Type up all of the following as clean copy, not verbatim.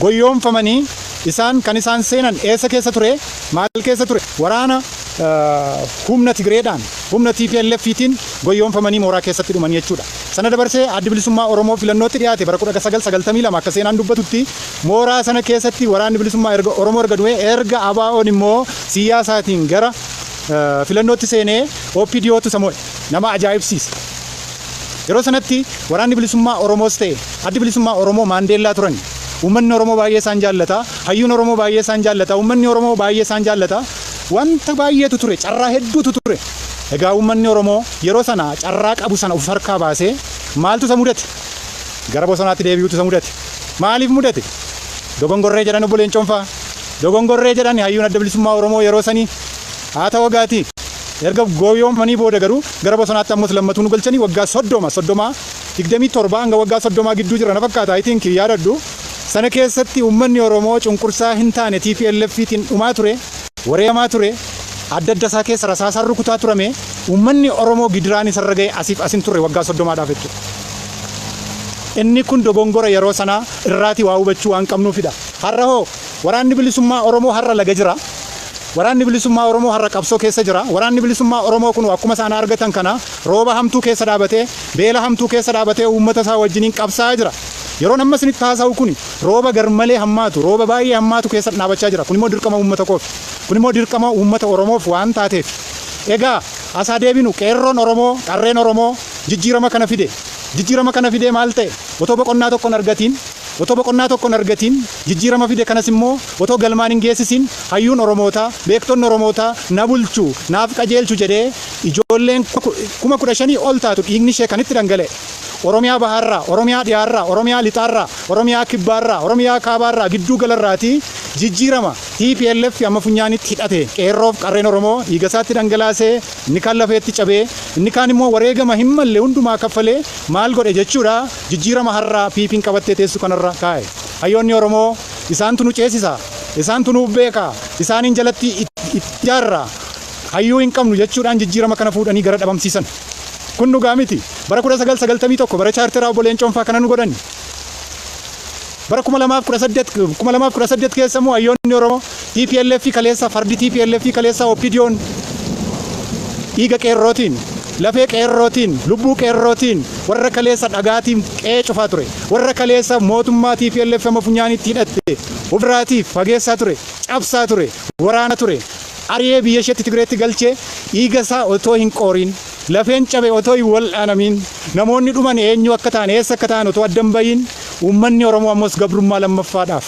Goyyoomfamanii isaan kan isaan seenan eessa keessa ture? Maal keessa ture? Waraana humna Tigreedhaan, humna TPLFtiin goyyoomfamanii mooraa keessatti dhuman jechuudha. Sana dabarsee Addi Bilisummaa Oromoo filannootti dhiyaate bara 1992 akka seenaan dubbatutti mooraa sana keessatti waraanni bilisummaa erga Oromoo erga du'ee, erga ABO'n immoo siyaasaatiin gara filannootti seenee OPDOtu isa mo'e. Nama ajaa'ibsiisa. Yeroo sanatti waraanni bilisummaa Oromoos ta'e Addi Bilisummaa Oromoo Maandeellaa turan. Uummanni Oromoo baay'ee isaan jaallata. Hayyuun Oromoo baay'ee isaan jaallata. Uummanni Oromoo baay'ee isaan jaallata. Wanta baay'eetu ture. Carraa hedduutu ture. Egaa uummanni Oromoo yeroo sana carraa qabu sana of harkaa baasee maaltu isa mudate? Gara bosonaatti deebi'uutu isa mudate. Maaliif mudate? Dogongorree jedhan obbo Leencoon fa'a. Dogongorree jedhan hayyuun Adda Bilisummaa Oromoo yeroo sanii. Haa ta'u gaatii. Erga gooyoomfanii booda garuu gara bosonaatti ammas lammatuu nu galchanii waggaa 30, 27 hanga waggaa 30 gidduu jira na fakkaata. I think yaadadhu. Sana keessatti uummanni Oromoo cunqursaa hin taane TPLFtiin dhumaa ture, wareegamaa ture, adda adda isaa keessa rasaasaan rukutaa turame. Uummanni Oromoo gidiraan isarra ga'e asiif asin turre waggaa 30dhaaf jechuudha. Inni kun dogongora yeroo sanaa irraatii waa hubachuu waan qabnuufidha. Har'a hoo waraanni bilisummaa Oromoo har'a laga jira. Waraanni bilisummaa Oromoo har'a qabsoo keessa jira. Waraanni bilisummaa Oromoo kun akkuma isaan argatan kana rooba hamtuu keessa dhaabatee, beela hamtuu keessa dhaabatee uummata isaa wajjiniin qabsaa'aa jira. Yeroon amma isinitti haasa'u kun rooba garmalee hammaatu, rooba baay'ee hammaatu keessa dhaabachaa jira. Kun immoo dirqama uummata koofi. Kun immoo dirqama uummata Oromoof waan taateef. Egaa asaa deebinu, qeerroon Oromoo, qarreen Oromoo jijjiirama kana fide. Jijjiirama kana fidee maal ta'e? Otoo boqonnaa tokko hin argatiin, otoo boqonnaa tokko hin argatiin jijjiirama fide kanas immoo otoo galmaan hin geessisin hayyuun Oromootaa, beektonni Oromootaa na bulchu, naaf qajeelchu jedhee ijoolleen 15,000 ol taatu dhiigni ishee kan itti dhangala'e. Oromiyaa bahaarraa, Oromiyaa dhiyaarraa, Oromiyaa lixaarraa, Oromiyaa kibbaarraa, Oromiyaa kaabaarraa, gidduu galarraatii jijjiirama TPLF amma funyaanitti hidhate qeerroof qarreen Oromoo dhiiga isaatti dhangalaasee, inni kaan lafeetti cabee, inni kaan immoo wareegama hin malle hundumaa kaffalee maal godhe jechuudha? Jijjiirama har'aa PP'n qabattee teessu kanarra kaa'e. Hayyoonni Oromoo isaantu nu ceesisa, isaantu nuuf beeka, isaaniin jalatti ijaarra, hayyuu hin qabnu jechuudhaan jijjiirama kana fuudhanii gara dhabamsiisan. Kun dhugaa miti. Bara 1991 bara chaarteraa obbo Leencoon fa'aa kana nu godhan. Bara 2018 keessa immoo hayyoonni Oromoo TPLF kaleessa, fardi TPLF kaleessa OPDO'n dhiiga qeerrootiin, lafee qeerrootiin, lubbuu qeerrootiin warra kaleessa dhagaatiin qe'ee cufaa ture. Warra kaleessa mootummaa TPLF amma funyaanitti hidhatte ofirraatiif fageessaa ture, cabsaa ture, waraana ture. Ari'ee biyya isheetti Tigreetti galchee dhiiga isaa otoo hin qooriin, lafeen cabe otoo hin wal'aanamiin, namoonni dhuman eenyu akka ta'an, eessa akka ta'an otoo addan bahiin uummanni Oromoo ammas gabrummaa lammaffaadhaaf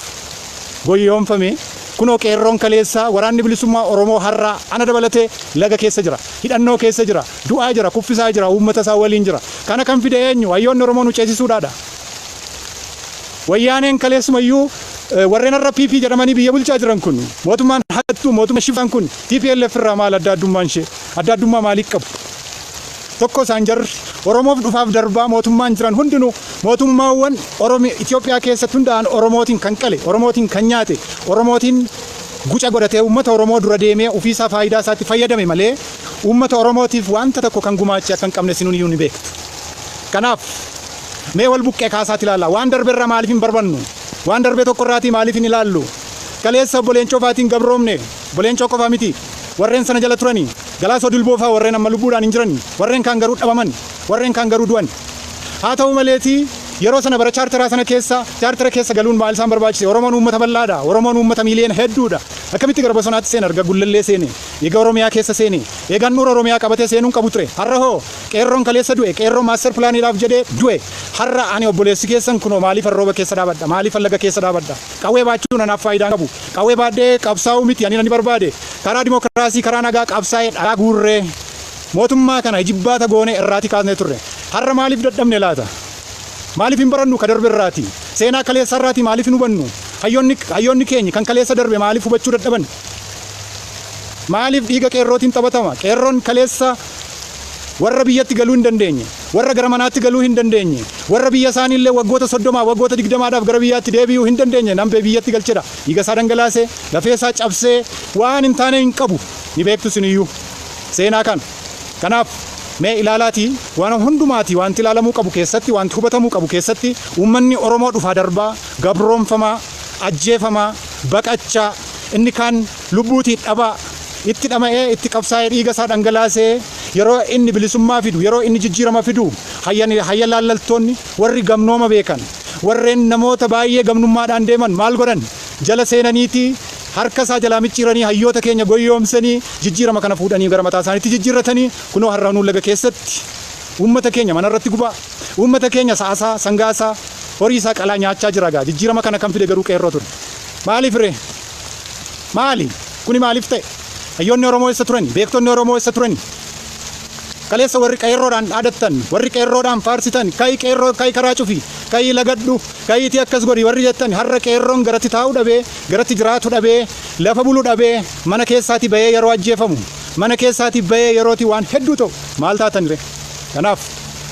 goyyoomfame. Kunoo qeerroon kaleessaa waraanni bilisummaa Oromoo har'aa ana dabalatee laga keessa jira. Hidhannoo keessa jira. Du'aa jira. Kuffisaa jira. Uummata isaa waliin jira. Kana kan fide eenyu? Hayyoonni Oromoo nu ceesisuudhaadha. Wayyaaneen kaleessumayyuu warreen har'a PP jedhamanii biyya bulchaa jiran kun, mootummaan hattuu, mootummaa shiftaan kun TPLF irraa maal adda addummaan ishee? Adda addummaa maalii qabu? Tokko isaan jarri Oromoof dhufaaf darbaa mootummaan jiran hundinuu mootummaawwan Itoophiyaa keessatti hundaa'an Oromootiin kan qale, Oromootiin kan nyaate, Oromootiin guca godhatee uummata Oromoo dura deemee ofiisaa faayidaa isaatti fayyadame malee uummata Oromootiif wanta tokko kan gumaache akka hin qabne sinuun ni beektu. Kanaaf mee wal buqqee kaasaatti ilaalla. Waan darberraa maaliif hin barbannu? Waan darbe tokkorraatii maaliif hin ilaallu? Kaleessa obbo Leencoo faatiin gabroomne. Obbo Leencoo qofaa miti. Warreen sana jala turani. Galaasoo Dilboo faa warreen amma lubbuudhaan hin jiran. Warreen kaan garuu dhabaman. Warreen kaan garuu du'an. Haa ta'u maleetii yeroo sana bara chaarteraa sana keessa chaartera keessa galuun maal isaan barbaachise? Oromoon uummata bal'aadha. Oromoon uummata miiliyoona hedduudha. Akkamitti gara bosonaatti seena? Erga Gullallee seene. Eega Oromiyaa keessa seene. Eegaan nuura Oromiyaa qabatee seenuun qabu ture. Har'a hoo qeerroon kaleessa du'e, qeerroon master planiidhaaf jedhee du'e. Har'a ani obboleessi keessan kunoo maaliif rooba keessa dhaabadha? Maaliif laga keessa dhaabadha? Qawwee baachuun anaaf faayidaa qabu. Qawwee baadhee qabsaa'uu miti ani nani barbaade. Karaa dimokiraasii, karaa nagaa qabsaa'ee dhagaa guurree mootummaa kana jibbaata goone irraatii kaasnee turre. Har'a maaliif dadhabne laata? Maaliif hin barannu ka darbe irraati? Seenaa kaleessa irraati maaliif hin hubannu? Hayyoonni keenya kan kaleessa darbe maaliif hubachuu dadhaban? Maaliif dhiiga qeerrootiin taphatama? Qeerroon kaleessa warra biyyatti galuu hin dandeenye, warra gara manaatti galuu hin dandeenye, warra biyya isaanii illee waggoota 30, waggoota 20dhaaf gara biyyaatti deebi'uu hin dandeenye nambee biyyatti galchedha. Dhiiga isaa dhangalaasee, lafee isaa cabsee waan hin taane hin qabu. Ni beektu siniyyuu seenaa kana. Kanaaf mee ilaalaatii waan hundumaati wanti ilaalamuu qabu keessatti, wanti hubatamuu qabu keessatti uummanni Oromoo dhufaa darbaa gabroonfamaa Ajjeefamaa, baqachaa, inni kaan lubbuutii dhabaa, itti dhama'ee, itti qabsaa'ee, dhiiga isaa dhangalaasee yeroo inni bilisummaa fidu, yeroo inni jijjiirama fidu, hayya laallaltoonni warri gamnooma beekan, warreen namoota baay'ee gamnummaadhaan deeman maal godhan? Jala seenaniitii harka isaa jalaa micciiranii, hayyoota keenya goyyoomsanii, jijjiirama kana fuudhanii gara mataa isaaniitti jijjiirratanii, kunoo har'a nuun laga keessatti uummata keenya manarratti gubaa, uummata keenya sa'asaa, sangaasaa, horii isaa qalaa nyaachaa jira gaa. Jijjiirama kana kan fide garuu qeerroo ture. Maaliif ree? Maali? Kuni maaliif ta'e? Hayyoonni Oromoo eessa turani? Beektonni Oromoo eessa turani? Kaleessa warri qeerroodhaan dhaadattan, warri qeerroodhaan faarsitan, "Ka'i qeerroo, ka'i karaa cufi, ka'i lagadhu, ka'iitii akkas godhi" warri jettan, har'a qeerroon garatti taa'uu dhabee, garatti jiraatu dhabee, lafa bulu dhabee, mana keessaatii bahee yeroo ajjeefamu, mana keessaatii bahee yerootii waan hedduu ta'u maal taatan ree? Kanaaf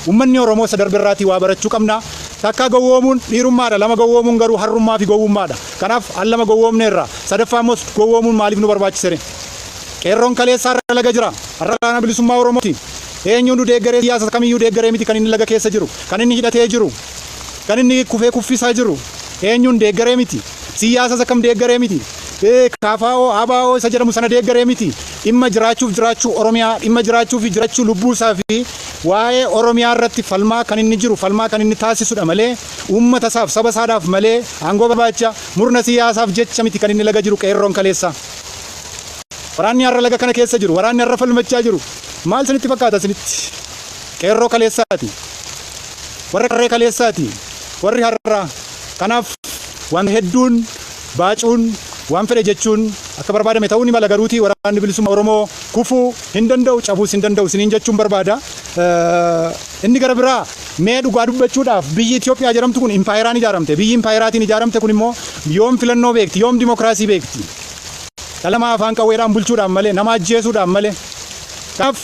uummanni Oromoo isa darbirraatii waa barachuu qabna. Takka gowwoomuun dhiirummaadha, lama gowwoomuun garuu harrummaa fi gowwummaadha. Kanaaf al lama gowwoomneerra. Sadaffaa immoo gowwoomuun maaliif nu barbaachisere? Qeerroon kaleessaa har'a laga jira. Har'a waraana bilisummaa Oromooti. Eenyuun nu deeggaree, siyaasa kamiyyuu deeggaree miti kan inni laga keessa jiru, kan inni hidhatee jiru, kan inni kufee kuffisaa jiru. Eenyuun deeggaree miti. Siyaasa isa kam deeggaree miti. KFO, ABO isa jedhamu sana deeggaree miti. Dhimma jiraachuuf jiraachuu Oromiyaa, dhimma jiraachuu fi jiraachuu lubbuu isaa fi waa'ee Oromiyaa irratti falmaa kan inni jiru, falmaa kan inni taasisudha malee, uummata isaaf, saba isaadhaaf malee, aangoo barbaacha murna siyaasaaf jecha miti kan inni laga jiru qeerroon kaleessa. Waraanni har'a laga kana keessa jiru, waraanni har'a falmachaa jiru, maal isinitti fakkaata isinitti? Qeerroo kaleessaati. Warra qarree kaleessaati. Warri har'a. Kanaaf waan hedduun baacuun, waan fedhe jechuun akka barbaadame ta'uu ni mala, garuutii waraanni bilisummaa Oromoo kufuu hin danda'u, cabuus hin danda'u isiniin jechuun barbaada. Inni gara biraa, mee dhugaa dubbachuudhaaf, biyyi Itoophiyaa jedhamtu kun impaayeraan ijaaramte. Biyyi impaayeraatiin ijaaramte kun immoo yoom filannoo beekti? Yoom dimokiraasii beekti? Dhala namaa afaan qawweedhaan bulchuudhaan malee, nama ajjeesuudhaan malee. Kanaaf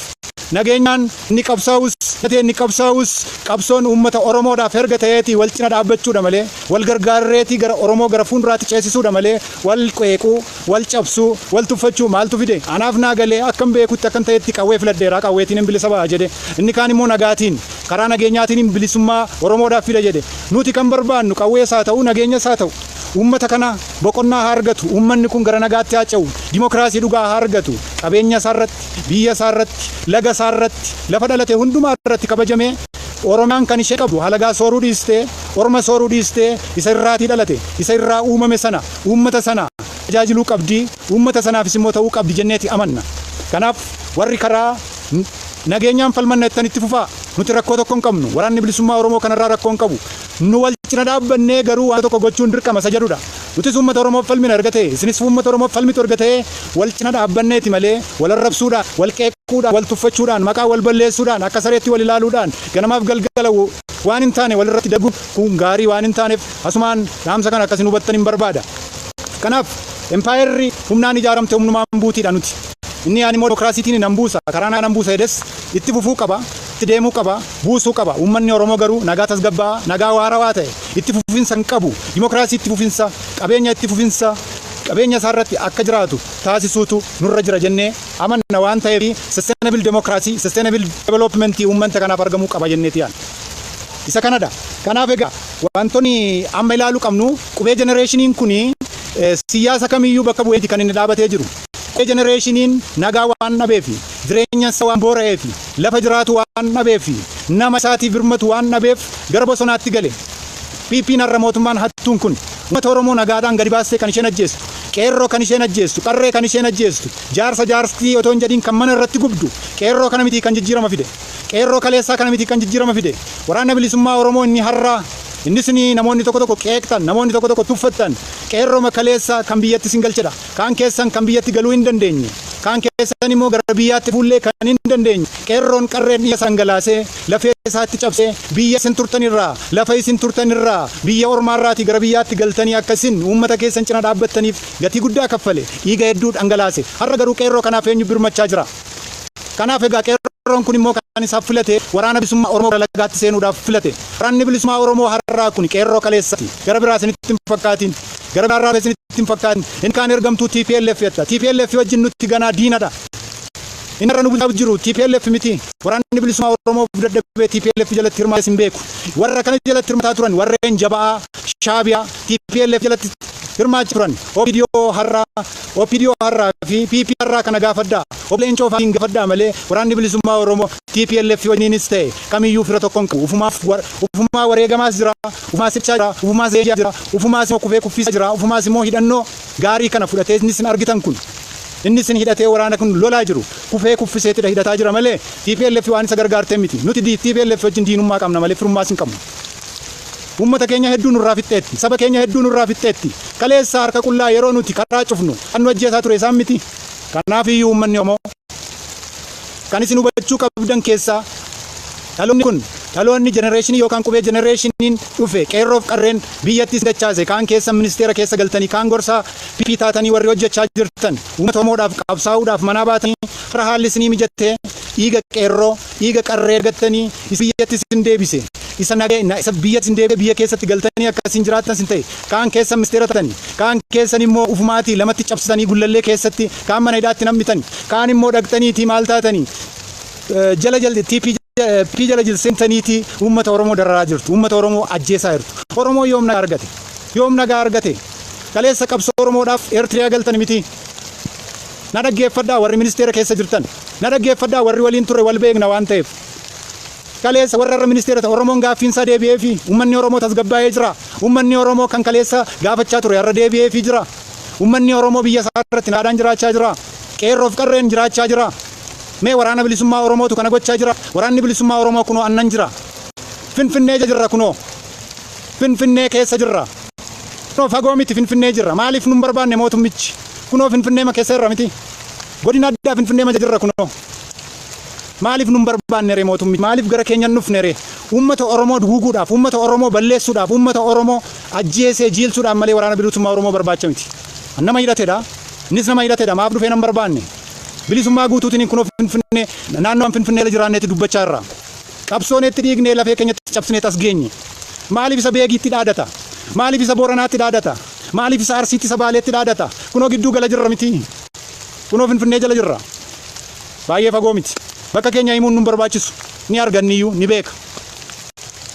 nageenyaan inni qabsaa'us, inni qabsaa'us, qabsoon uummata Oromoodhaaf erga ta'eetii wal cina dhaabbachuudha malee, wal gargaarreetii gara Oromoo gara fuulduraatti ceesisuudha malee, wal qeequu, wal cabsuu, wal tuffachuu maaltu fide? Anaaf naa galee, akkam beekutti akkan ta'etti qawwee filadheeraa, qawweetiin hin bilisa ba'a jedhe. Inni kaan immoo nagaatiin, karaa nageenyaatiin hin bilisummaa Oromoodhaaf fida jedhe. Nuti kan barbaannu qawwees haa ta'u, nageenyas haa ta'u, uummata kana boqonnaa haa argatu, uummanni kun gara nagaatti haa ce'u, dimokiraasii dhugaa haa argatu, qabeenya isaa irratti, biyya isaa irratti, laga isaa irratti, lafa dhalate hundumaa irratti kabajamee, Oromiyaan kan ishee qabdu halagaa sooruu dhiistee, orma sooruu dhiistee, isa irraatii dhalate, isa irraa uumame sana, uummata sana tajaajiluu qabdi, uummata sanaafis immoo ta'uu qabdi jenneeti amanna. Kanaaf warri karaa nageenyaan falmanna jettan itti fufaa. Nuti rakkoo tokko hin qabnu. Waraanni bilisummaa Oromoo kanarraa rakkoo hin qabu. Nu wal cina dhaabbannee garuu waan tokko gochuun dirqama isa jedhudha. Nutis uummata Oromoof falmina erga ta'e, isinis uummata Oromoof falmitu erga ta'e, wal cina dhaabbanneeti malee, wal arrabsuudhaan, wal qeequudhaan, wal tuffachuudhaan, maqaa wal balleessuudhaan, akka sareetti wal ilaaluudhaan, ganamaaf galgala waan hin taane walirratti daguun kun gaarii waan hin taaneef, asumaan dhaamsa kana akkasin hubattan hin barbaada. Kanaaf empaayerri humnaan ijaaramte humnumaan buutiidha nuti. Inni yaani immoo dimokiraasiitiin nan buusa, karaa nan buusa jedhes itti fufuu qaba, itti deemuu qaba, buusuu qaba. Uummanni Oromoo garuu nagaa tasgabbaa'aa, nagaa waarawaa ta'e, itti fufinsa hin qabu, dimokiraasii itti fufinsa, qabeenya itti fufinsa, qabeenya isaarratti akka jiraatu taasisuutu nurra jira jennee amanna waan ta'eef, sustainable democracy, sustainable development uummata kanaaf argamuu qaba jenneeti yaadna. Isa kanadha. Kanaaf egaa wantoonni amma ilaaluu qabnu, qubee generationiin kuni siyaasa kamiyyuu bakka bu'eeti kan inni dhaabatee jiru. Qubee generationiin nagaa waan dhabeefi, jireenya isaa waan boora'eefi, lafa jiraatu waan dhabeefi, nama isaatiif birmatu waan dhabeef gara bosonaatti gale. PP'n har'a, mootummaan hattuun kun, uummata Oromoo nagaadhaan gadi baastee kan isheen ajjeestu, qeerroo kan isheen ajjeestu, qarree kan isheen ajjeestu, jaarsa jaarstii otoo hin jedhiin kan mana irratti gubdu, qeerroo kana miti kan jijjiirama fide. Qeerroo kaleessaa kana miti kan jijjiirama fide. Waraana bilisummaa Oromoo inni har'aa, innis namoonni tokko tokko qeeqtan, namoonni tokko tokko tuffattan, qeerroo kaleessaa kan biyyatti sin galchedha. Kaan keessan kan biyyatti galuu hin dandeenye. Kaan keessan immoo gara biyyaatti fuullee kan hin dandeenye. Qeerroon qarreen dhiiga dhangalaasee, lafee isaatti cabsee, biyya isin turtanirraa, lafa isin turtanirraa, biyya ormaarraatii gara biyyaatti galtanii akka isin uummata keessan cina dhaabbattaniif gatii guddaa kaffale, dhiiga hedduu dhangalaase. Har'a garuu qeerroo kanaaf eenyu birmachaa jira? Kanaaf egaa qeerroon kun immoo kan isaaf filate waraana bilisummaa Oromoo gara lagaatti seenuudhaaf filate. Waraanni bilisummaa Oromoo har'aa kun qeerroo kaleessaati. Gara biraa isinitti hin fakkaatin. Gara biraarraa isinitti hin fakkaatin. Inni kaan ergamtuu TPLF jetta. TPLF wajjin nutti ganaa diinadha. Inni irra nu bulchaa jiru TPLF miti. Waraanni bilisummaa Oromoo dadhabee TPLF jalatti hirmaatee hin beeku. Warra kana jalatti hirmaataa turan warreen jaba'aa, Shaabiyaa, TPLF jalatti Hirmaachaa turan. OPDO har'aa fi PP har'aa kana gaafadhaa. Obbo Leencoo fa'aa gaafadhaa malee waraanni bilisummaa Oromoo TPLF wajjinis ta'e kamiyyuu fira tokko hin qabu. Ufumaa wareegamaas jira, ufumaas ibsaa jira, ufumaas leenji'aa jira, ufumaas immoo kufee kuffisaa jira, ufumaas immoo hidhannoo gaarii kana fudhatee inni isin argitan kun. Inni isin hidhatee waraana kun lolaa jiru kufee kuffiseetidha hidhataa jira malee TPLF waan isa gargaartee miti. Nuti TPLF wajjin diinummaa qabna malee firummaas hin qabnu. Uummata keenya hedduu nurraa fixxeetti. Saba keenya hedduu nurraa fixxeetti. Kaleessa harka qullaa yeroo nuti karaa cufnu kan nu ajjeesaa ture isaan miti. Kanaaf iyyuu uummanni Oromoo kan isin hubachuu qabdan keessaa dhaloonni kun dhaloonni generation yookaan qubee generationiin dhufe qeerroof qarreen biyyattis dachaase, kaan keessa ministeera keessa galtanii, kaan gorsaa PP taatanii warri hojjechaa jirtan, uummata Oromoodhaaf qabsaa'uudhaaf manaa baatanii har'a haalli isinii mijattee dhiiga qeerroo dhiiga qarree argattanii biyyatti isin deebise. Isa nagee isa biyya isin deebise, biyya keessatti galtanii akkasiin jiraattan isin ta'e, kaan keessa ministeera taatanii, kaan keessan immoo ufumaatii lamatti cabsitanii Gullallee keessatti, kaan mana hidhaatti nammitanii, kaan immoo dhaqxaniitii maal taatanii jala jalli TP P jala jilseentaniitii uummata Oromoo dararaa jirtu, uummata Oromoo ajjeesaa jirtu. Oromoo yoom nagaa argate? Yoom nagaa argate? Kaleessa qabsoo Oromoodhaaf Eertiriyaa galtan miti. Na dhaggeeffadhaa warri ministeera keessa jirtan. Na dhaggeeffadhaa warri waliin turre, wal beekna waan ta'eef. Kaleessa warra irra ministeera ta'e Oromoon gaaffiinsaa deebi'eefi uummanni Oromoo tasgabbaa'ee jira. Uummanni Oromoo kan kaleessa gaafachaa ture har'a deebi'eefii jira. Uummanni Oromoo biyya isaa irratti nagaadhaan jiraachaa jira. Qeerroof qarreen jiraachaa jira. Mee waraana bilisummaa Oromootu kana gochaa jira. Waraanni bilisummaa Oromoo kunoo annan jira. Finfinnee jirra kunoo. Finfinnee keessa jirra. Kunoo fagoo miti, Finfinnee jirra. Maaliif nun barbaanne mootummichi? Kunoo Finfinnee ma keessa irra miti. Godina addaa Finfinnee ma jirra kunoo. Maaliif nun barbaanne ree mootummichi? Maaliif gara keenyan dhufne ree? Uummata Oromoo duguuguudhaaf, uummata Oromoo balleessuudhaaf, uummata Oromoo ajjeesee jiilsuudhaaf malee waraana bilisummaa Oromoo barbaacha miti. Nama hidhatedha. Innis nama hidhatedha. Maaf dhufee nan barbaanne? Bilisummaa guutuutiin kunoo Finfinnee, naannoo Finfinnee jiraanneetti dubbachaa irra. Qabsooneetti dhiignee lafee keenyatti cabsinee tas geenye. Maaliif isa Beegiitti dhaadata? Maaliif isa Booranaatti dhaadata? Maaliif isa Arsiitti, isa Baaleetti dhaadata? Kunoo gidduu gala jirra miti. Kunoo Finfinnee jala jirra. Baay'ee fagoo miti. Bakka keenya himuun nun barbaachisu. Ni arganniyyuu ni beeka.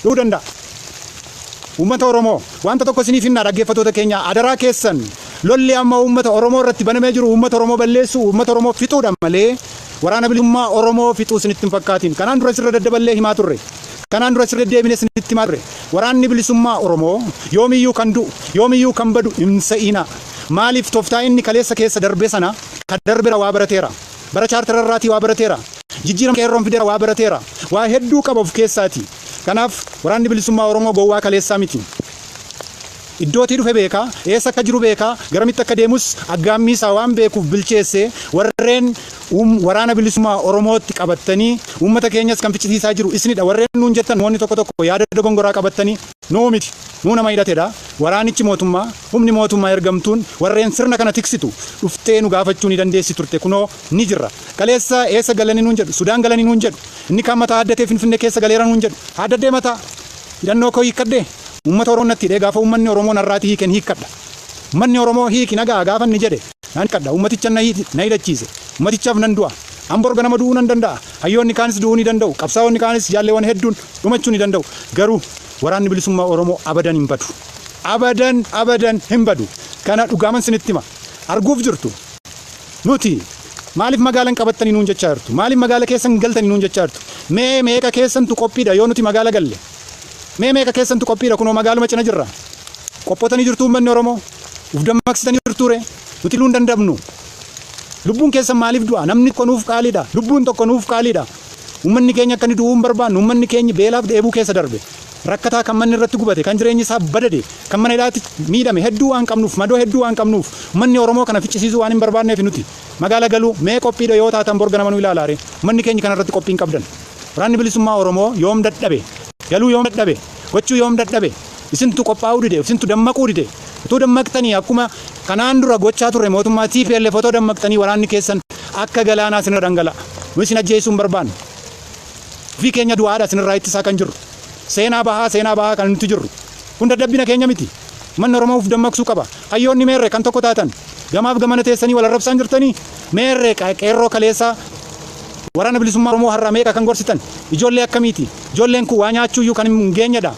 Dhuu danda'a. Uummata Oromoo wanta tokko isiniif hinnaa, dhaggeeffattoota keenya, adaraa keessan, lolli amma uummata Oromoo irratti banamee jiru uummata Oromoo balleessu, uummata Oromoo fixuudha malee waraana bilisummaa Oromoo fixuu isinitti hin fakkaatin. Kanaan dura sirra daddaballee himaa turre. Kanaan dura sirra deebinee isinitti himaa turre. Waraanni bilisummaa Oromoo yoomiyyuu kan du'u, yoomiyyuu kan badu hin se'ina. Maaliif? Tooftaa inni kaleessa keessa darbe sana kan darbeera waa barateera. Bara chaartararraatii waa barateera. Jijjiirama qeerroon fideera waa barateera. Waa hedduu qaba of keessaati. Kanaaf waraanni bilisummaa Oromoo gowwaa kaleessaa miti. Iddootii dhufe beekaa, eessa akka jiru beekaa, garamitti akka deemus aggaammii isaa waan beekuuf bilcheessee, warreen waraana bilisummaa Oromootti qabattanii uummata keenyas kan ficcisiisaa jiru isinidha. Warreen nuun jettan, namoonni tokko tokko yaada dogongoraa qabattanii, nuu miti. Nuu nama hidhatedha. Waraanichi mootummaa, humni mootummaa ergamtuun warreen sirna kana tiksitu dhuftee nu gaafachuu ni dandeessi turte, kunoo ni jirra. Kaleessa eessa galanii nuun jedhu, Sudaan galanii nuun jedhu. Inni kaan mataa haddatee Finfinnee keessa galeera nuun jedhu. Haaddaddee mataa hidhannoo koo hiikkadhee uummata Oromoo natti hidhee, gaafa uummanni Oromoo narraatii hiiken hiikkadha. Uummanni Oromoo hiiki nagaa gaafa inni jedhe nan hiikkadha. Uummaticha na hidhachiise. Uummatichaaf nan du'a. An bor ganama du'uu nan danda'a. Hayyoonni kaanis du'uu ni danda'u. Qabsaa'onni kaanis jaalleewwan hedduun dhumachuu ni danda'u. Garuu waraanni bilisummaa Oromoo abadan hin badu. Abadan abadan hin badu. Kana dhugaaman sinitti hima. Arguuf jirtu. Nuti maaliif magaalan qabattanii nuun jechaa jirtu? Maaliif magaala keessan galtanii nuun jechaa jirtu? Mee meeqa keessantu qophiidha yoo nuti magaala galle? Mee meeqa keessantu qophiidha? Kunoo magaaluma cina jirra. Qophootanii jirtu uummanni Oromoo? Uf dammaqsitanii jirtuure? Nuti luun dandabnu. Lubbuun keessan maaliif du'a? Namni tokko nuuf qaaliidha. Lubbuun tokko nuuf qaaliidha. Uummanni keenya akka inni du'uu hin barbaannu. Uummanni keenya beelaaf dheebuu keessa darbe. Rakkataa kan manni irratti gubate, kan jireenyi isaa badade, kan mana hidhaatti miidhame hedduu waan qabnuuf, madoo hedduu waan qabnuuf, uummanni Oromoo kana ficcisiisuu waan hin barbaanneef nuti magaala galuu mee qophiidha yoo taatan bor ganama nu ilaalaare. Uummanni keenya kana irratti qophii hin qabdan. Waraanni bilisummaa Oromoo yoom dadhabe? Galuu yoom dadhabe? Gochuu yoom dadhabe? Isintu qophaa'uu dide, isintu dammaquu dide. Utuu dammaqxanii akkuma kanaan dura gochaa turre mootummaa TPLF otoo dammaqxanii waraanni keessan akka galaanaa isinirra dhangala'a. Nu isin ajjeesuu hin barbaannu. Ofii keenya du'aadha isinirraa ittisaa kan jirru. Seenaa bahaa, seenaa bahaa kan nuti jirru. Kun dadhabbina keenya miti. Manni Oromoo uf dammaqsuu qaba. Hayyoonni meerre kan tokko taatan? Gamaaf gamana teessanii wal arrabsaan jirtanii? Meerre qeerroo kaleessaa waraana bilisummaa Oromoo har'a meeqa kan gorsitan? Ijoollee akkamiiti? Ijoolleen kun waa nyaachuuyyuu kan hin geenyedha.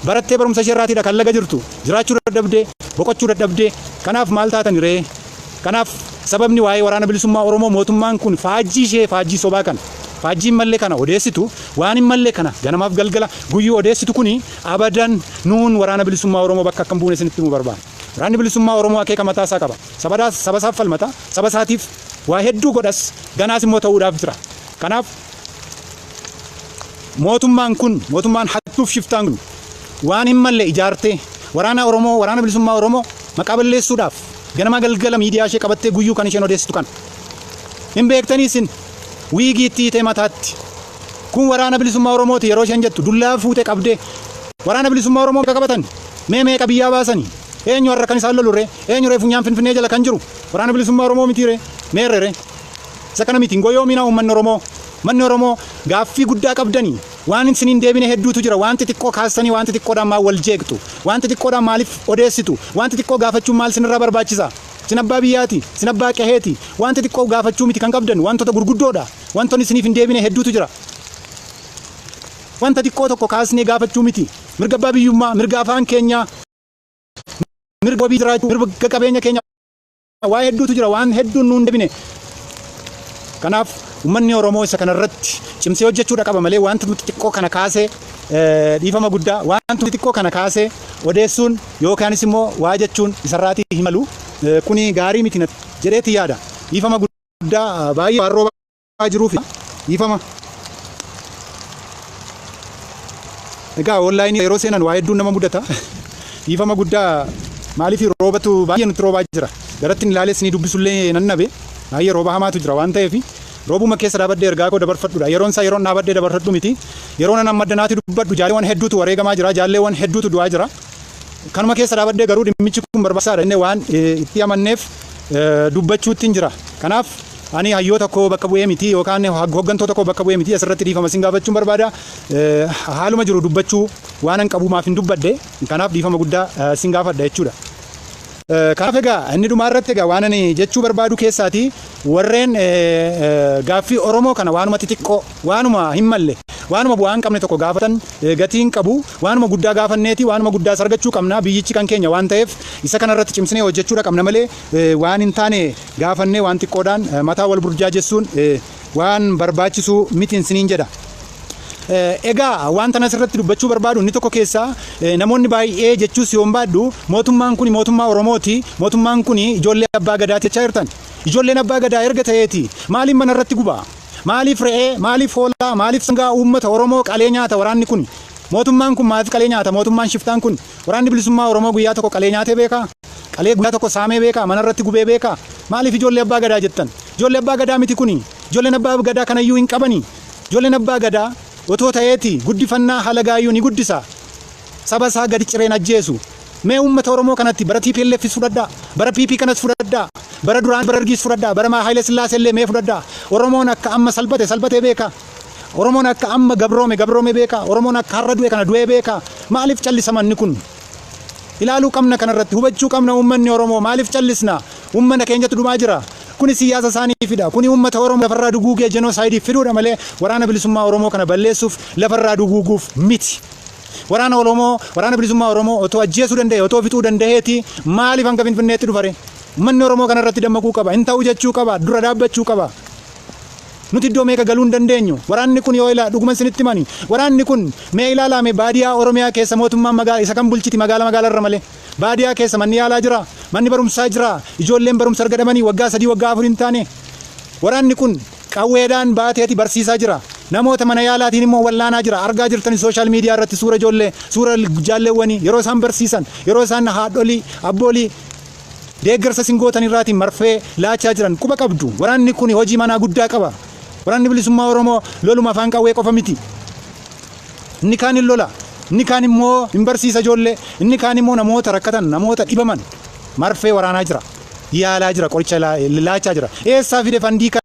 Barattee barumsa ishee irraatiidha kan laga jirtu. Jiraachuu dadhabdee, boqochuu dadhabdee. Kanaaf maal taatan ree? Kanaaf sababni waa'ee waraana bilisummaa Oromoo mootummaan kun faajjii ishee faajjii sobaa kana, faajjii hin mallee kana odeessitu, waan hin mallee kana ganamaaf galgala guyyuu odeessitu kuni abadan nuun waraana bilisummaa Oromoo bakka akkam buune isinitti himuu barbaada. Waraanni bilisummaa Oromoo akeeka mataa isaa qaba. Saba isaaf falmata, saba isaatiif waa hedduu godhas, ganaas immoo ta'uudhaaf jira. Kanaaf mootummaan kun, mootummaan hattuuf shiftaan kun waan hin malle ijaartee waraana Oromoo, waraana bilisummaa Oromoo maqaa balleessuudhaaf ganama galgala miidiyaa ishee qabattee guyyuu kan isheen odeessitu kana. Hin beektanii isin wiigii itti hiitee mataatti. Kun waraana bilisummaa Oromooti yeroo isheen jettu dullaa fuutee qabdee waraana bilisummaa Oromoo meeqa qabatan? Mee meeqa biyyaa baasanii? Eenyu har'a kan isaan lolu ree? Eenyu ree funyaan Finfinnee jala kan jiru? Waraana bilisummaa Oromoo miti ree? Meerre ree? Isa kana miti hin goyoominaa uummanni Oromoo. Manni Oromoo gaaffii guddaa qabdanii waan isin hin deebine hedduutu jira. Waan xixiqqoo kaastanii waan xixiqqoodhaan maal wal jeeqxu? Waan xixiqqoodhaan maaliif odeessitu? Waan xixiqqoo gaafachuun maal isinirraa barbaachisa? Isin abbaa biyyaati, isin abbaa qe'eeti. Waan xixiqqoo gaafachuu miti kan qabdan, wantoota gurguddoodha. Wantoonni isiniif hin deebine hedduutu jira. Wanta xiqqoo tokko kaasnee gaafachuu miti. Mirga abbaa biyyummaa, mirga afaan keenyaa, mirga wabii jiraachuu, mirga qabeenya keenya waa hedduutu jira. Waan hedduun nuun deebine. Kanaaf uummanni Oromoo isa kanarratti cimsee hojjechuudha qaba malee wanta xixiqqoo kana kaasee dhiifama guddaa wanta xixiqqoo kana kaasee odeessuun yookaanis immoo waa jechuun isarraatii hin malu. Kuni gaarii miti jedheeti yaada. Dhiifama guddaa baay'ee waan roobaa jiruuf dhiifama. Egaa onlaayinii yeroo seenan waa hedduun nama mudata. Dhiifama guddaa maaliif roobatu baay'ee nutti roobaa jira. Garatti ilaalees ni dubbisullee nan nabe. Baay'ee rooba hamaatu jira waan ta'eef roobuma keessa dhaabadhee ergaa koo dabarfadhudha. Yeroon isaa yeroon dhaabadhee dabarfadhu miti. Yeroo nan amma addanaatti dubbadhu jaalleewwan hedduutu wareegamaa jira. Jaalleewwan hedduutu du'aa jira. Kanuma keessa dhaabadhee garuu dhimmichi kun barbaachisaadha inni waan itti amanneef dubbachuutti hin jira. Kanaaf ani hayyoota koo bakka bu'ee miti yookaan hooggantoota koo bakka bu'ee miti asirratti dhiifama isin gaafachuun barbaada. Haaluma jiru dubbachuu waan an qabu maaf hin dubbadde. Kanaaf dhiifama guddaa isin gaafadha jechuudha. Kanaaf egaa inni dhumaa irratti egaa waan ani jechuu barbaadu keessaati warreen gaaffii Oromoo kana waanuma xixiqqoo, waanuma hin malle, waanuma bu'aa hin qabne tokko gaafatan gatii hin qabu. Waanuma guddaa gaafanneeti waanuma guddaas argachuu qabna. Biyyichi kan keenya waan ta'eef isa kana irratti cimsinee hojjechuudha qabna malee waan hin taane gaafannee waan xiqqoodhaan mataa wal burjaajessuun waan barbaachisu miti isiniin jedha. Egaa wanta asirratti dubbachuu barbaadu inni tokko keessaa namoonni baay'ee jechuus yoon baadhu mootummaan kun mootummaa Oromooti, mootummaan kun ijoollee abbaa gadaati jechaa jirtan. Ijoolleen abbaa gadaa erga ta'eeti maaliif mana irratti gubaa? Maaliif re'ee, maaliif hoolaa, maaliif sangaa uummata Oromoo qalee nyaata waraanni kun? Mootummaan kun maaliif qalee nyaata? Mootummaan shiftaan kun waraanni bilisummaa Oromoo guyyaa tokko qalee nyaatee beekaa? Qalee guyyaa tokko saamee beekaa? Mana irratti gubee beekaa? Maaliif ijoollee abbaa gadaa jettan? Ijoollee abbaa gadaa miti kuni. Ijoolleen abbaa gadaa kanayyuu hin qabani. Ijoolleen abbaa gadaa otoo ta'eeti guddifannaa halagaayyuu ni guddisa. Saba isaa gadi cireen ajjeesu. Mee uummata Oromoo kanatti bara TPLF fudhadhaa, bara PP kanas fudhadhaa, bara duraan bara Dargiis fudhadhaa, bara Haayile Sillaasee illee mee fudhadhaa. Oromoon akka amma salphate salphatee beeka. Oromoon akka amma gabroome gabroome beeka. Oromoon akka har'a du'e kana du'ee beeka. Maaliif callisa manni kun? Ilaaluu qabna kanarratti, hubachuu qabna uummanni Oromoo. Maaliif callisna? Uummata keenyatu dhumaa jira. Kuni siyaasa isaanii fida. Kuni uummata Oromoo lafarraa duguugee jenosaayidii fiduudha malee waraana bilisummaa Oromoo kana balleessuuf lafarraa duguuguuf miti. Waraana Oromoo, waraana bilisummaa Oromoo otoo ajjeesuu danda'e, otoo fixuu danda'eeti maaliif hanga Finfinneetti dhufare? Uummanni Oromoo kanarratti dammaquu qaba. Hin ta'u jechuu qaba. Dura dhaabbachuu qaba. Nuti iddoo meeqa galuu hin dandeenyu. Waraanni kun yoo ilaa dhuguma isinitti himani. Waraanni kun mee ilaalame baadiyaa Oromiyaa keessa mootummaan magaala isa kan bulchiti magaala magaalarra malee. Baadiyaa keessa manni yaalaa jira, manni barumsaa jira, ijoolleen barumsa argadamanii waggaa 3 waggaa 4 hin taane. Waraanni kun qawweedhaan baateeti barsiisaa jira. Namoota mana yaalaatiin immoo wallaanaa jira. Argaa jirtani social media irratti suura ijoollee, suura jaalleewwanii yeroo isaan barsiisan, yeroo isaan haadholii, abboolii deeggarsa isin gootan irraatiin marfee laachaa jiran quba qabdu. Waraanni kun hojii manaa guddaa qaba. Waraanni bilisummaa Oromoo loluma afaan qawwee qofa miti. Inni kaan hin lola. Inni kaan immoo hin barsiisa ijoollee. Inni kaan immoo namoota rakkatan, namoota dhibaman marfee waraanaa jira. Yaalaa jira, qoricha laachaa jira. Eessaa fide fandii kana?